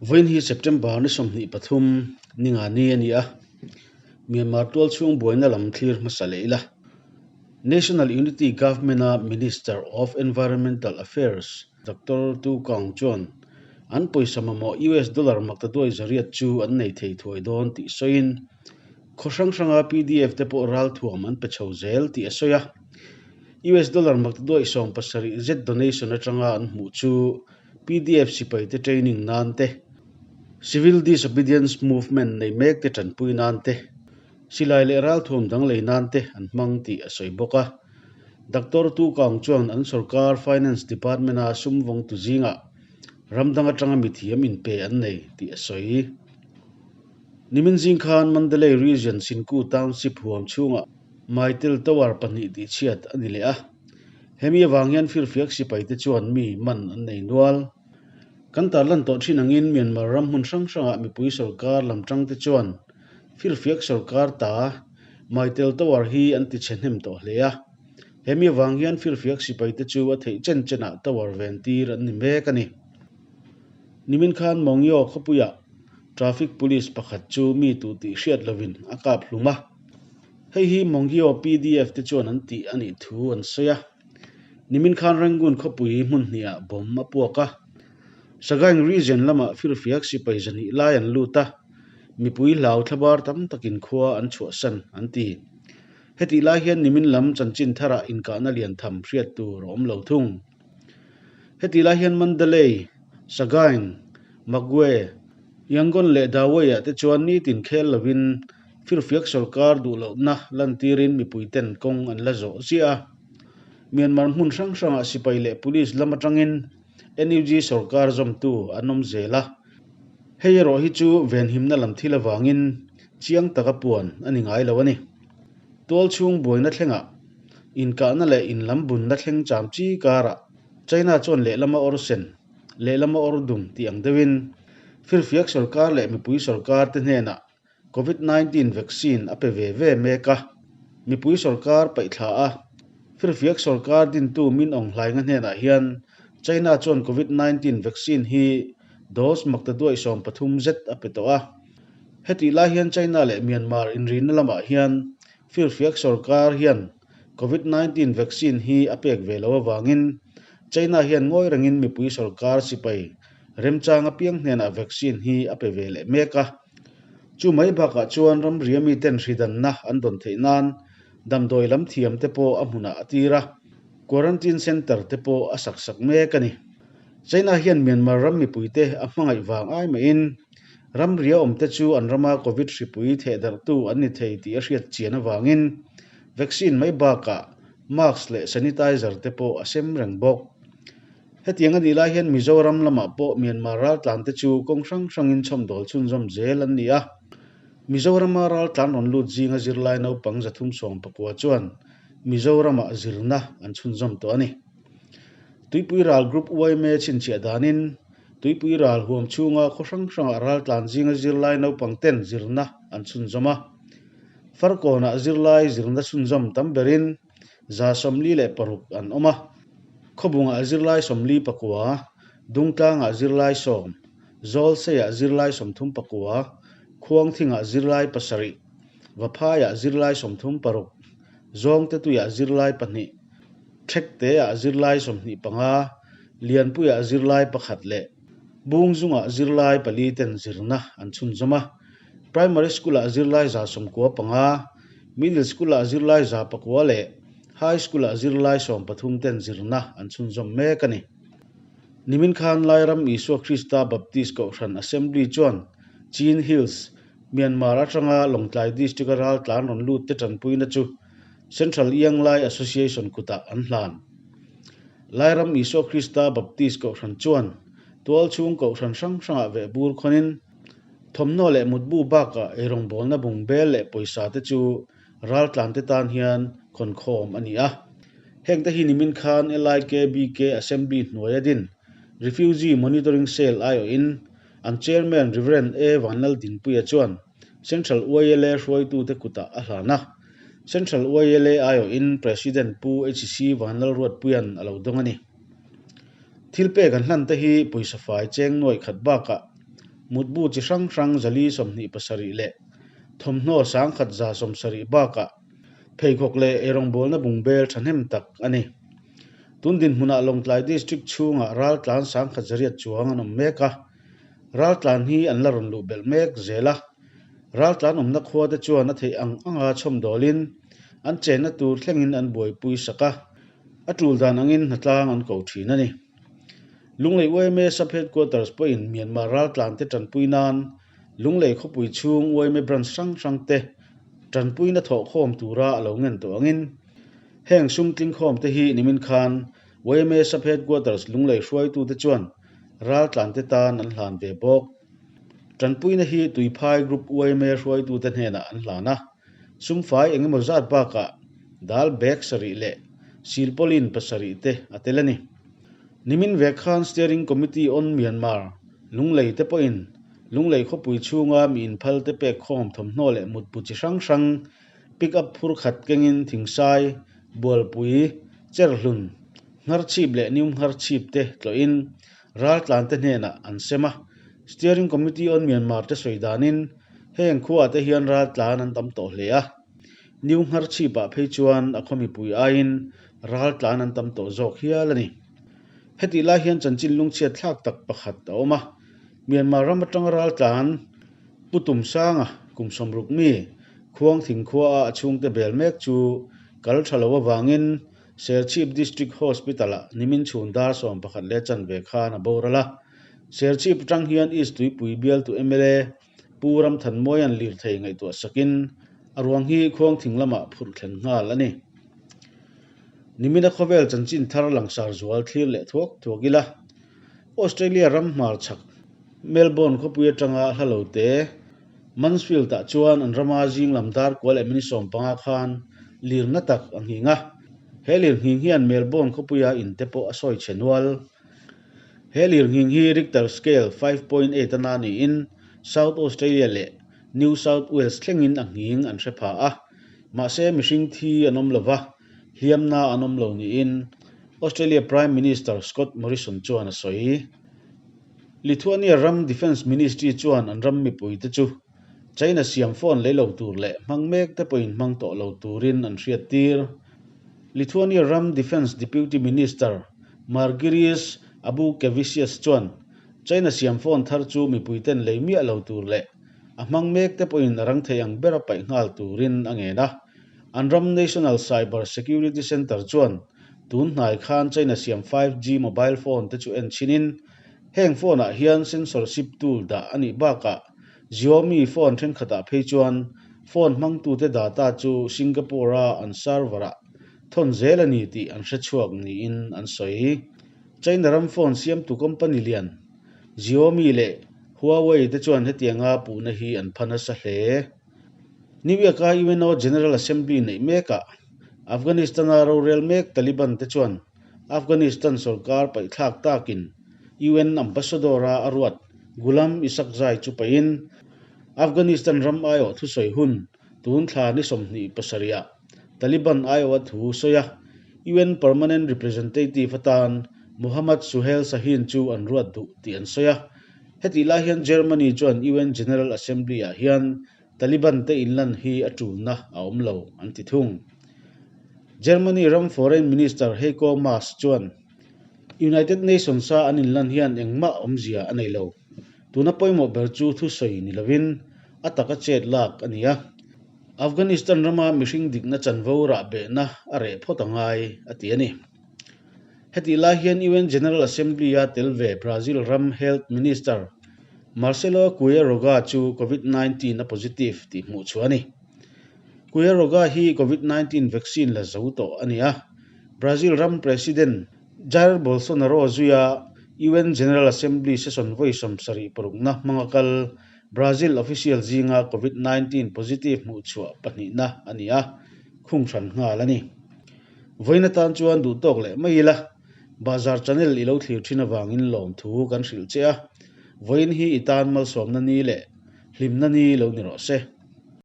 Vawiin hi September ni 23 ni nga ni a ni a, Myanmar tual chhung buaina lam thlir hmasa leh ila. National Unity Government-a Minister of Environmental Affairs Doctor Tu Kaung chuan an pawisa mamawh US dollar maktaduai zariat chu an nei thei thuai dawn tih sawiin khaw hrang hranga PDF te pawh ralthuam an pe chho zel tih a sawi a. US dollar maktaduai 70 zet donation atanga an hmuh chu PDF sipaite training nan te, Civil Disobedience Movement nei mek te tanpui nan te, silai leh ralthuam dang lei nan te an hmang tih a sawi bawk a. Doctor Tu Kaung chuan an sorkar Finance Department-a sum vawngtu zingah ram dang atanga mithiam inpe an nei tih a sawi. Nimin zing khan Mandalay Region Sinku Township huam chhungah Mytel Tower pahnih tihchhiat a ni leh a. Hemi avang hian firfiak sipaite chuan mi man an nei nual. Kan tarlan tawh thin angin Myanmar ram hmun hrang hrangah mipui sorkar lam tangte chuan firfiak sorkar ta Mytel Tower hi an ti chhe hnem tawh hle a. Hemi avang hian firfiak sipaite chu a theih chen chenah tower ven tir an ni mek a ni. Nimin khan Mawngyaw khawpuiah traffic police pakhat chu mi tu tih hriat lovin a kap hlum a. Hei hi Mawngyaw PDF te chuan an tih a nih thu an sawi a. Nimin khan Rangoon khawpui hmun hnihah bomb a puak a. Sagaing region lamah firfiak sipai zahnih lai an lut a, mipui hlau thlabar tam takin khua an chhuahsan an ti. Hetih lai hian nimin lam chanchin tharah inkahna lian tham hriat tur a awm lo thung. Hetih lai hian Mandalay, Sagaing, Magwe, Yangon leh Dawei-ah te chuan nitin khel lovin firfiak sorkar duh lohna lantirin mipuiten kawng an la zawh ziah a. Myanmar hmun hrang hrangah sipai leh police lam atangin NUG sorkar zawmtu an awm zel a. Hei erawh hi chu venhimna lam thil avangin chiang taka puan a ni ngai lo a ni. Tual chhung buaina thlengah inkahna leh inlam bunna thleng cham chi karah China chuan lehlama awr sen, lehlama awr dum tih ang deuhin firfiak sorkar leh mipui sorkar te hnenah Covid 19 vaccine a pe ve ve mek a. Mipui sorkar paihthla a, firfiak sorkar dintu Min Aung Hlainga hnenah hian China chuan Covid 19 vaccine hi dose maktaduai 13 zet a pe tawh a. Hetih lai hian China leh Myanmar inrina lamah hian firfiak sorkar hian Covid 19 vaccine hi a pek ve lo avangin China hian ngawi rengin mipui sorkar sipai remchang apiang hnenah vaccine hi a pe ve leh mek a. Chu mai bakah chuan ramria miten hridanna an dawn theih nan damdawi lam thiam te pawh a hmunah a tir a, quarantine centre te pawh a sak sak mek a ni. China hian Myanmar ram mipuite a hmangaih vang ai mahin ramria awmte chu an rama Covid hripui thehdarhtu an ni thei tih a hriat chian avangin vaccine mai bakah mask leh sanitizer te pawh a sem reng bawk. Hetiang a nih lai hian Mizoram lamah pawh Myanmar raltlante chu kawng hrang hrangin chhawmdawl chhunzawm zel an ni a. Mizorama raltlan rawn lut zinga zirlai naupang 319 chuan Mizoramah zirna an chhunzawm tawh a ni. Tuipui ral Group yma chhinchhiah danin Tuipui ral huam chhunga khaw hrang hrangah raltlan zinga zirlai naupang ten zirna an chhunzawm a. Farkawnah zirlai zirna chhunzawm tam berin 46 an awm a. Khawbungah zirlai 49, Dungtlangah zirlai 10, Zawlseiah zirlai 39, Khuangthingah zirlai 7, Vaphaiah zirlai 36, Zawngtetuiah zirlai 2, Thekteah zirlai 25, Lianpuiah zirlai 1 leh Bungzungah zirlai 4 ten zirna an chhunzawm a. Primary School-ah zirlai 95, Middle School-ah zirlai 900 leh High School-ah zirlai 13 ten zirna an chhunzawm mek a ni. Nimin khan Lairam Isua Krista Baptist Kohhran Assembly chuan Chin Hills, Myanmar atanga Lawngtlai District-a raltlan rawn lut te tanpuina chu Central Young Lai Association kutah an hlan. Lairam Isua Krista Baptist Kohhran chuan tualchhung kohhran hrang hrangah vehbur khawnin thawmhnaw leh mutbu bakah eirawngbawlna bungbel leh pawisa te chu raltlante tan hian khawnkhawm a ni a. Hengte hi nimin khan LIKBK Assembly hnuaia din Refugee Monitoring Cell aiawhin an Chairman Rev. A Vanlaldinpuia chuan Central YLA hruaitute kutah a hlan a. Central YLA aiawhin President Pu HC Vanlalruatpuia'n a lo dawng a ni. Thil pek an hlan te hi pawisa fai cheng nuai khat bakah Mutbu chi hrang hrang 427 leh thawmhnaw 1170 bakah pheikhawk leh eirawngbawlna bungbel thahnem tak a ni. Tun dinhmunah Lawngtlai District chhungah raltlan 1800 chuang an awm mek a, raltlan hi an la rawn luh belh mek zel a. Raltlan awmna khua te chuan a theih ang anga chhawmdawlin an chenna tur thlengin an buaipui sak a, a tul dan angin hnatlang an ko thin a ni. Lunglei yma Sub Headquarters pawhin Myanmar raltlan te tanpui nan Lunglei khawpui chhung yma branch hrang hrang te tanpuina thawhkhawm tura a lo ngen tawh angin heng sum tlingkhawm te hi nimin khan yma Sub Headquarters Lunglei hruaitute chuan raltlan te tan an hlan ve bawk. Tanpuina hi Tuiphai Group yma hruaitute hnenah an hlan a, sumfai engemaw zat bakah dal bag sarih leh silpawlin pasarih te a tel a ni. Nimin vek khan Steering Committee on Myanmar Lunglei te pawhin Lunglei khawpui chhunga mi inphal te pek khawm thawmhnaw leh mutbu chi hrang hrang pick up phur khat kengin Thingsai, Bualpui, Cherhlun, Ngharchhip leh New Ngharchhip te tlawhin Raltlan te hnenah an sem a, Steering Committee on Myanmar te sawi danin heng khuaah te hian raltlan an tam tawh hle a, New Ngharchhip ah phei chuan a khaw mipui aiin raltlan an tam tawh zawk hial a ni. Hetih lai hian chanchin lungchhiat thlak tak pakhat a awm a, Myanmar ram atanga raltlan Pu Tumsanga kum 60 mi Khuangthing khuaah a chhungte bel mek chu kal tha lo avangin Serchhip District Hospital-ah nimin chhun dar 11 leh chanve khan a boral a. Serchhip atang hian East Tuipui bialtu mla Pu Ramthanmawia'n lirthei ngaihtuah sakin a ruang hi Khuangthing lamah phurh thlen nghal a ni. Nimina khawvel chanchin thar langsar zual thlir leh thuak thuak ila, Australia ram hmarchhak Melbourne khawpui atanga hla lo te, Mansfield-ah chuan an rama zing lam dar kual leh minute 15 khan lirna tak a nghing a. He lir nghing hian Melbourne khawpuia in te pawh a sawi chhe nual. He lir nghing hi Richter scale 5.8 a na niin South Australia leh New South Wales thlengin a nghing an hre pha a. Mahse mihring thi an awm lova, hliamna an awm lo niin Australia Prime Minister Scott Morrison chuan a sawi. Lithuania ram Defence Ministry chuan an ram mipuite chu China siam phone lei lo tur leh hmang mek te pawhin hmang tawh lo turin an hriattir. Lithuania ram Defence Deputy Minister Margiris Abukevicius chuan China siam phone thar chu mipuiten lei miah lo tur leh a hmang mek te pawhin a rang thei ang bera paih nghal turin a ngen a. An ram National Cyber Security Centre chuan tun hnai khan China siam 5G mobile phone te chu en chhinin heng phone ah hian censorship tool dah a nih bakah Xiaomi phone thenkhatah phei chuan phone hmangtute data chu Singapore-a an server-ah thawn zel a ni tih an hre chhuak niin an sawi. China ram phone siamtu company lian Xiaomi leh Huawei te chuan hetianga puhna hi an pha nasa hle. New York-a UNO General Assembly neih mekah Afghanistan-a rorel mek Taliban te chuan Afghanistan sorkar paihthlak takin UN Ambassador-a a ruat Ghulam Ishaqzai chu paihin Afghanistan ram aiawh thusawi hun tun thla ni 27-ah Taliban aiawha thu sawi a, UN Permanent Representative atan Mohammad Suhail Shaheen chu an ruat duh tih an sawi a. Hetih lai hian Germany chuan UN General Assembly-ah hian Taliban te inlan hi a tulna a awm lo an ti thung. Germany ram Foreign Minister Heiko Maas chuan United Nations-a an inlan hian engmah awmzia a nei lo. Tuna pawimawh ber chu thusawi ni lovin a taka chet lak a ni a. Afghanistan rama mihring dikna chanvo rahbehna a reh phawt a ngai, a ti a ni. Hetih lai hian UN General Assembly-a tel ve Brazil ram Health Minister Marcelo Queiroga chu Covid-19 a positive tih hmuh chhuah a ni. Queiroga hi Covid-19 vaccine la zo tawh a ni a, Brazil ram President Jair Bolsonaro zuia UN General Assembly session vawi 76 na hmanga kal Brazil official zinga Covid-19 positive hmuh chhuah pahnihna a ni a, khung hran nghal a ni. Vawiin atan chuan duh tawk leh mai ila, Bahzar channel i lo thlir thin avangin lawmthu kan hrilh che a, vawiin hi i tan malsawmna ni leh hlimna ni lo ni rawh se.